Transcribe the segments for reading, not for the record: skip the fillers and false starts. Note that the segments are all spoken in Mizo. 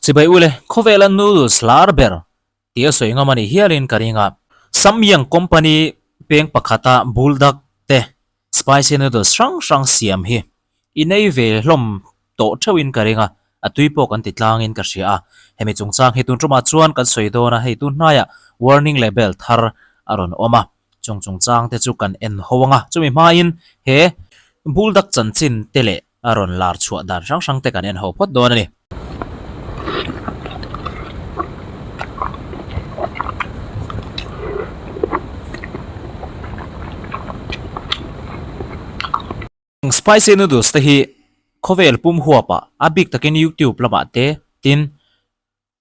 Chibai ule, khawvela noodles lar ber tih a sawi ngam a ni hialin ka ring a. Samyang company peng pakhata buldak te spicy noodles hrang hrang siam hi i nei ve hlawm tawh theuhin ka ring a, a tui pawh kan ti tlangin ka hria a. Hemi chungchang hi tun tumah chuan kan sawi dawn a, hei tun hnaiah warning label thar a rawn awm a, chung chungchang te chu kan en ho ang a, chumi hmain he buldak chanchin te leh a rawn lar chhuah dan hrang hrang te kan en ho phawt dawn a ni. Spicy noodles te hi khawvel pum huapah a bik takin YouTube lamah te tin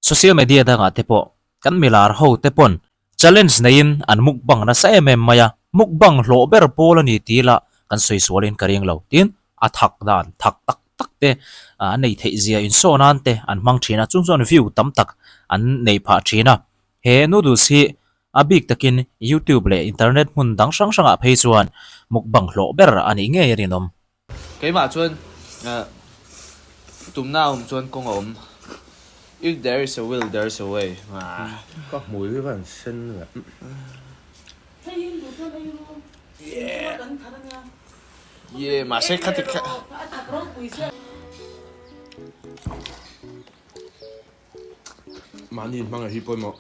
Social media dangah te pawh kan milar ho te pawn challenge neiin an mukbang nasa em em mai a, mukbang hlawh ber pawl a ni tih lah kan sawi sualin ka ring lo. Tin, a thak dan thak tak tak te an nei theih zia insaw nan te an hmang thin a, chung chuan view tam tak an nei phah thin a. He noodles hi a bik takin YouTube leh internet hmun dang hrang hrangah phei chuan mukbang hlawh ber a nih ngei a rinawm. Keimah chuan tumna a awm chuan kawng a awm. If there is a will, there is a way. Ka hmui hi ka han sen leh. Yeah, mahse khati kha. Mahni hmangah hi pawimawh.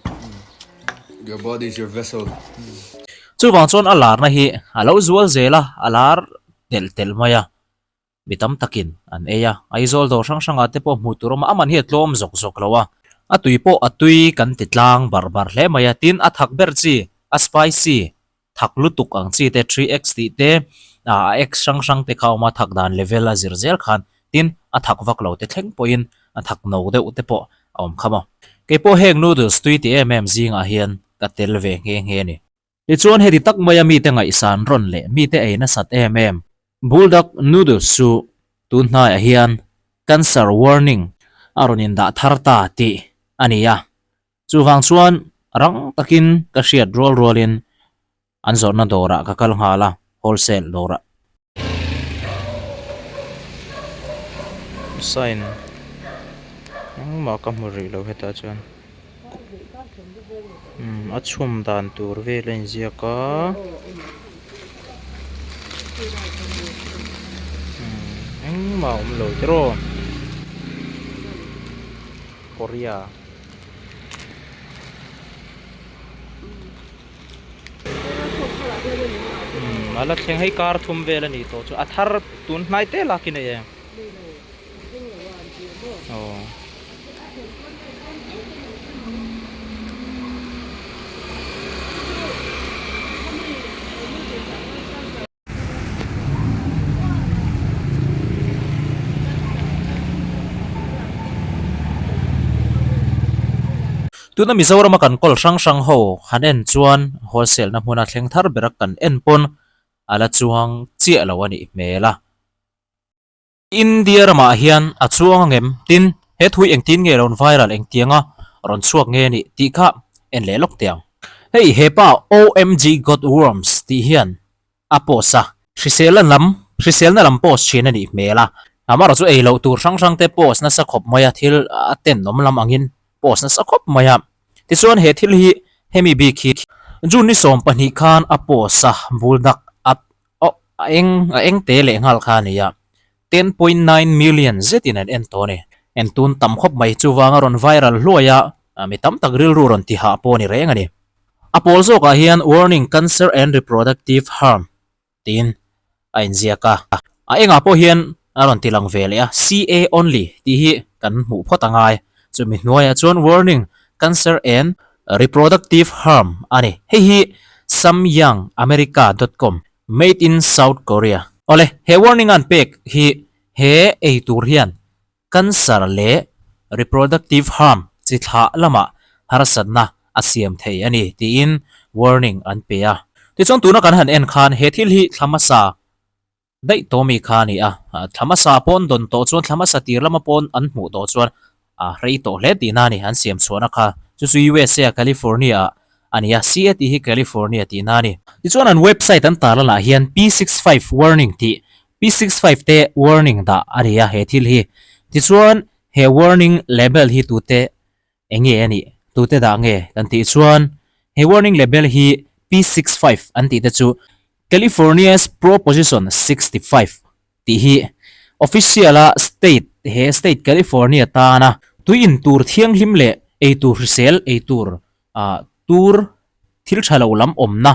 Your body is your vessel. Chuvang chuan a larna hi a lo zual zel a, a lar telh telh mai a, mi tam takin an ei a, Aizawl dawr hrang hrangah te pawh hmuh tur awm a, aman hi a tlawm zawk zawk lo a, a tui pawh a tui kan ti tlang bar bar hle mai a, tin a thak ber chi, a spicy thak lutuk ang chi te, 3x tih te, a x hrang hrang te kha a awm a, thak dan level a zir zel khan tin a thak vak lo te thleng pawhin a thak no deuh te pawh a awm kham a. Keipawh heng noodles tui ti em em zingah hian ka tel ve nghe nghe a ni. Tichuan heti tak maia mite ngaihsan rawn leh mite ei nasat em em Buldak noodles chu tun hnaiah hian cancer warning a rawn indah thar ta tih a ni a. Chuvang chuan rang takin ka hriat rual rualin an zawrhna dawrah ka kal nghal a, wholesale dawrah. Sign engmah ka hmu rih lo hetah chuan umm a chhum dan tur vel a inziak a umm engmah a awm lo tiraw Korea. Umm a la thleng hei kar thum vel a ni tawh chu a thar tun hnai te lak in a em aw. Tuna Mizorama kan kawl hrang hrang ho han en chuan wholesale na hmuna thleng thar bera kan en pawn a la chuang chiah lo a nih hmel a. India ramah hian a chuang angem? Tin, he thui engtin nge rawn viral engtianga rawn chhuak nge a nih tih kha en leh lawk teh ang. Hei hepa OMG Got Worms tih hian a post a, hriselna lam hriselna lam post thin a nih hmel a, amaherawh chu ei loh tur hrang hrang te post nasa khawp mai a, thil a tenawm lam angin post nasa khawp mai a. Tichuan he thil hi hemi bik hi June ni 12 khan a post a, buldak a Aw, a eng, a eng te leh nghal kha a ni a, 10.9 million zetin an en tawh a ni. En tun tam khawp mai, chuvanga rawn viral hluai a, mi tam tak rilru rawn ti hah pawh a ni reng a ni. A pawl zawkah hian Warning Cancer and Reproductive Harm tiin a inziak a. A engah pawh hian a rawn ti lang ve leh a, CA only tih hi kan hmuh phawt a ngai. Chumi hnuaiah chuan Warning Cancer and Reproductive harm a ni. Hei hi Samyang America dot com, Made in South Korea. Awle, he warning an pek hi he ei tur hian cancer leh reproductive harm chi thlah lamah harsatna a siam thei a ni tiin warning an pe a. Tichuan tuna kan han en khan he thil hi thla hmasa Daih tawh mi kha a ni a, thla hmasa pawn dawn tawh chuan thla hmasa tir lama pawn an hmuh tawh chuan a rei tawh hle tihna a ni, an siam chhuahna kha chu chu USA a California ah a ni a, CA tih hi California tihna a ni. Tichuan an website an tar lanah hian P65 warning tih P65 te warning dah a ni a he thil hi. Tichuan. He warning label hi tute eng nge a nih, tute dah nge kan tih chuan he warning label hi P65 an tih te chu California's Proposition 65 tih hi official a state he state California tana tui in tur thianghlim leh eitur hrisel eitur ah tur thil tha lo lam awmna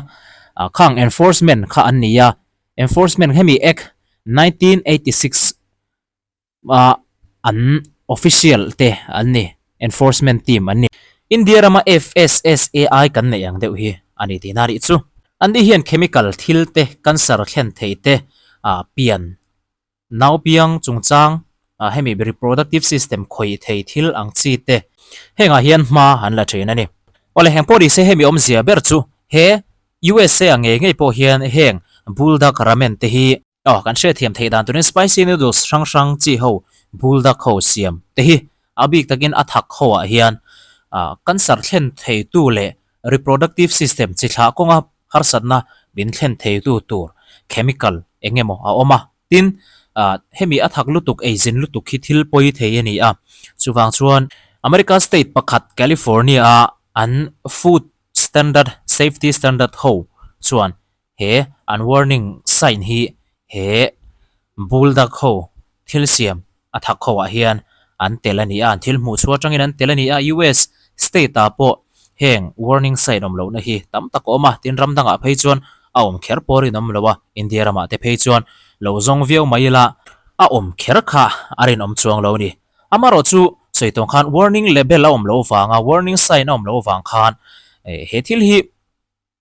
ah khang enforcement kha an ni a, enforcement hemi Act 1986 ah an official te an ni, enforcement team an ni. India rama FSSAI kan neih ang deuh hi a ni tihna rih chu. Anni hian chemical thil te, cancer thlen thei te, ah pian, nau piang chungchang, ah hemi reproductive system khawih thei thil ang chi te hengah hian hma an la thin a ni. Awle heng pawh ni se hemi awmzia ber chu he USA ah ngei ngei pawh hian heng Buldak ramen te hi Aw, kan hriatthiam theih dan turin spicy noodles hrang hrang chi ho buldak ho siam te hi a bik takin a thak ho ah hian cancer thlen theitu leh reproductive system chi thlah kawnga harsatna min thlen theitu tur chemical eng emaw a awm a. Tin, hemi a thak lutuk ei zin lutuk hi thil pawi thei a ni a. Chuvang chuan America state pakhat California a an food standard safety standard ho chuan He an warning sign hi he Buldak ho thil siam a thak ho ah hian an tel a ni a, an thil hmuh chhuah atangin an tel a ni a, US state ah pawh heng warning sign awm lohna hi tam tak a awm a, tin ram dangah phei chuan a awm kher pawh rinawm lo a, India ramah te phei chuan lo zawng viau mai ila a awm kher kha a rinawm chuang lo a ni. Amarawh chu sawi tawng khan warning label a awm loh vanga warning sign a awm loh vang khan he thil hi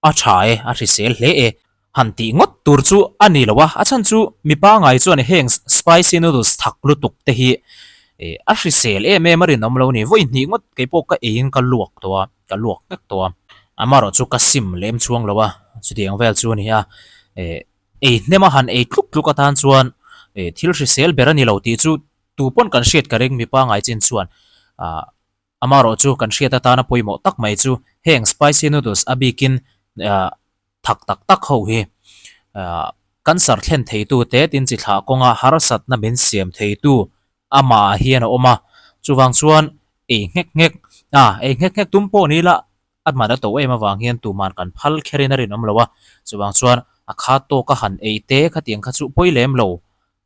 A tha e, a hrisel hle e. Han tih ngawt tur chu a ni lo a, a chhan chu mi pangai chuan heng spicy noodles thak lutuk te hi a hrisel em em a rinawm lo ni. Vawi hnih ngawt kei pawh ka eiin ka luak tawh a, ka luak nghek tawh a. Amarawh chu ka sim lem chhuang lo a, chutiang vel chu a ni a. Ei hnem a han ei tluk tluk atan chuan thil hrisel ber a ni lo tih chu tu pawn kan hriat ka ring mi pangai chin chuan Amarawh chu kan hriat atana pawimawh tak mai chu heng spicy noodles a bikin thak tak tak ho hi cancer thlen theitu te tin chi thlah kawnga harsatna min siam theitu amah ah hian a awm a, chuvang chuan ei nghek nghek a ei nghek nghek tum pawh ni ila a hman a to em avang hian tuman kan phal kherin a rinawm lo a, chuvang chuan a kha tawka han ei te khatiang kha chu pawi lem lo.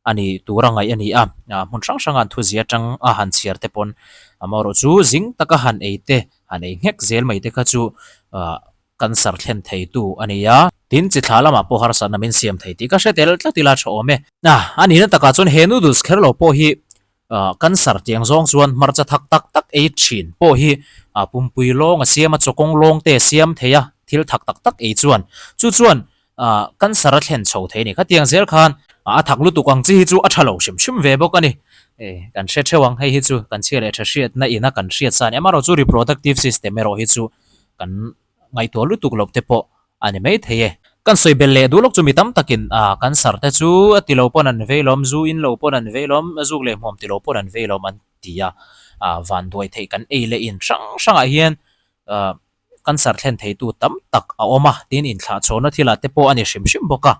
a ni tur a ngaih a ni a, hmun hrang hranga an thuzia atang a han chhiar te pawn amaherawh chu zing taka han ei te han ei nghek zel mai te kha chu cancer thlen thei tu a ni a. Tin, chi thla lamah pawh harsatna min siam thei tih ka hre tel tlat ila tha awm e. A nihna takah chuan he noodles kher lo pawh hi cancer tiang zawng chuan hmarcha thak tak tak ei thin pawh hi pumpui lawng a siam a, chawkawng lawng te a siam thei a, thil thak tak tak ei chuan chu chuan Ah, cancer a thlen chho thei a ni. Khatiang zel khan a thak lutuk ang chi hi chu a tha lo hrim hrim ve bawk a ni. E, kan hre theuh ang, hei hi chu kan chhia leh tha hriatna ina kan hriat sa a ni. Amaherawh chu reproductive system erawh hi chu kan ngaihtuah lutuk loh te pawh a ni mai thei e. Kan sawi bel leh duh lawk chu mi tam takin ah cancer te chu a ti lo pawn an vei lawm, zu in lo pawn an vei lawm, zuk leh hmuam ti lo pawn an vei lawm an ti a. Ah, vanduai theih kan ei leh in hrang hrangah hian ah Cancer thlen theitu tam tak a awm a, tin inthlahchhawnna thilah te pawh a ni hrim hrim bawk a.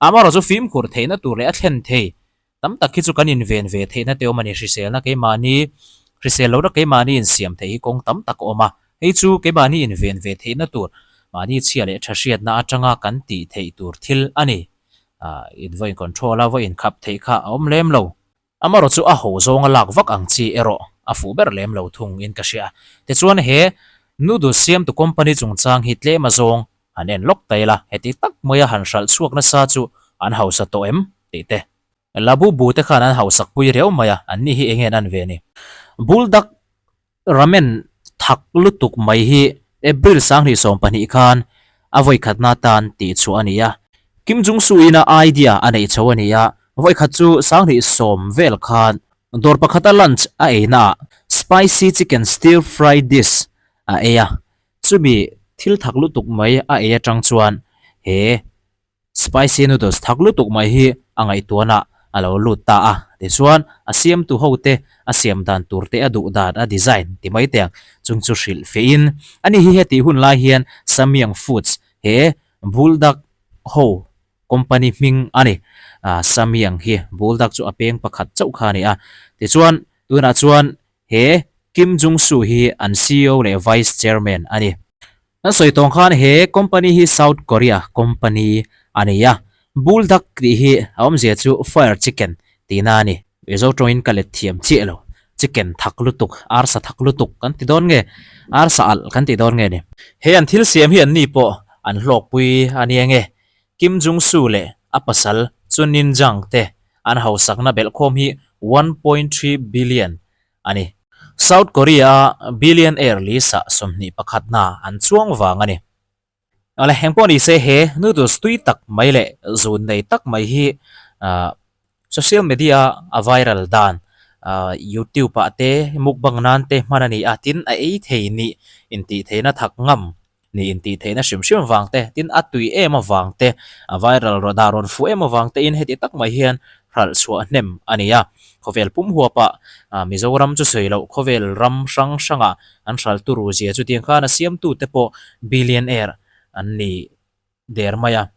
Amaherawh chu fimkhur theihna tur leh a thlen thei tam tak hi chu kan inven ve theihna te awm a ni. Hriselna keimahni, hrisel lohna keimahni insiam theih hi kawng tam tak a awm a. Hei chu keimahni inven ve theihna tur, mahni chhia leh tha hriatna atanga kan tih theih tur thil a ni. In va in control a, va inkhap theih kha a awm lem lo. Amaherawh chu a ho zawnga lak vak ang chi erawh a fuh ber lem lo thung in ka hria. Tichuan he noodles siamtu company chungchang hi tlem a zawng han en lawk ta ila, heti tak maia han hralh chhuak nasa chu an hausa tawh em tih te. Labubu te khan an hausak pui riau mai a, anni hi enge an an ve ni. Buldak Ramen thak lutuk mai hi April 2012 khan a vawikhatna atan tih chhuah a ni a. Kim Jong Soo-in a idea a neih chho a ni a, vawikhat chu 2010 vel khan dawr pakhata lunch a eina ah spicy chicken stir fry dish a ei a, chumi thil thak lutuk mai a ei atang chuan he Spicy noodles thak lutuk mai hi a ngaihtuahna a lo lut ta a, tichuan a siamtu hote a siam dan tur te a duh dan a design ti mai teh ang chung chu hrilh feh in ani hi hetih hun lai hian Samyang Foods he Buldak ho company hming a ni, Samyang hi Buldak chu a peng pakhat chauh kha a ni a, tichuan. Tunah chuan he Kim Jung Soo hi an ceo leh Vice Chairman a ni. Kan sawi tawng khan he company hi South Korea company a ni a, Buldak tih hi a awmzia chu fire chicken tihna a ni. Mizo tawngin ka let thiam chiah lo, chicken thak lutuk, arsa thak lutuk kan ti dawn nge, arsa alh kan ti dawn nge ni. He an thil siam hi anni pawh an hlawkpui a nia nge, Kim Jung Soo leh a pasal Chun Nin Jang te an hausakna belhkhawm hi 1.3 billion a ni. South Korea-a billionaire list-ah 21 na an chuang vang a ni. Awle, eng pawh ni se he noodles tui tak mai leh zun nei tak mai hi social media a viral dan youtube ah te mukbang nan te hman a ni a, tin a ei thei nih intih theihna thak ngam nih intih theihna hrim hrim vang te, tin a tui em avang te, a viral rawn dah rawn fuh em avang te in heti tak mai hian hralh chhuah hnem a ni a. Khawvel pum huapah Mizoram chu sawi loh khawvel ram hrang hrangah an hralh turu zia chutiang khan a siamtu te pawh billionaire an ni der mai a.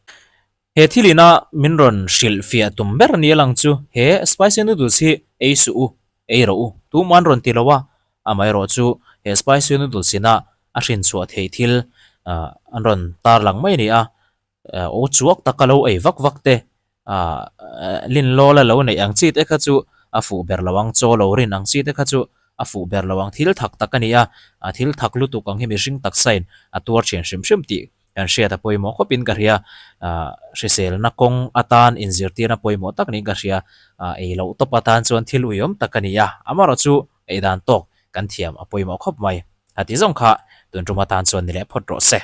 He thil ina min rawn hrilh fiah tum ber ni a lang chu he spicy noodles hi ei suh u, ei rawh u, tumah an rawn ti lo a, amaherawh chu he spicy noodles ina a hrin chhuah theih thil an rawn tarlang mai a ni a, aw chuak taka lo ei vak vak te lin lawla lo neih ang chi te kha chu a fuh ber lo ang, chaw lo rin ang chi te kha chu a fuh ber lo ang, thil thak tak a ni a, thil thak lutuk ang hi mihring taksain a tuar thian hrim hrim tih kan hriat a pawimawh khawpin ka hria, hriselna kawng atan inzirtirna pawimawh tak niin ka hria, ei loh tawp atan chuan thil uiawm tak a ni a, amaherawhchu ei dan tawk kan thiam a pawimawh khawp mai, a ti zawng kha tun tum atan chuan ni leh phawt rawh se.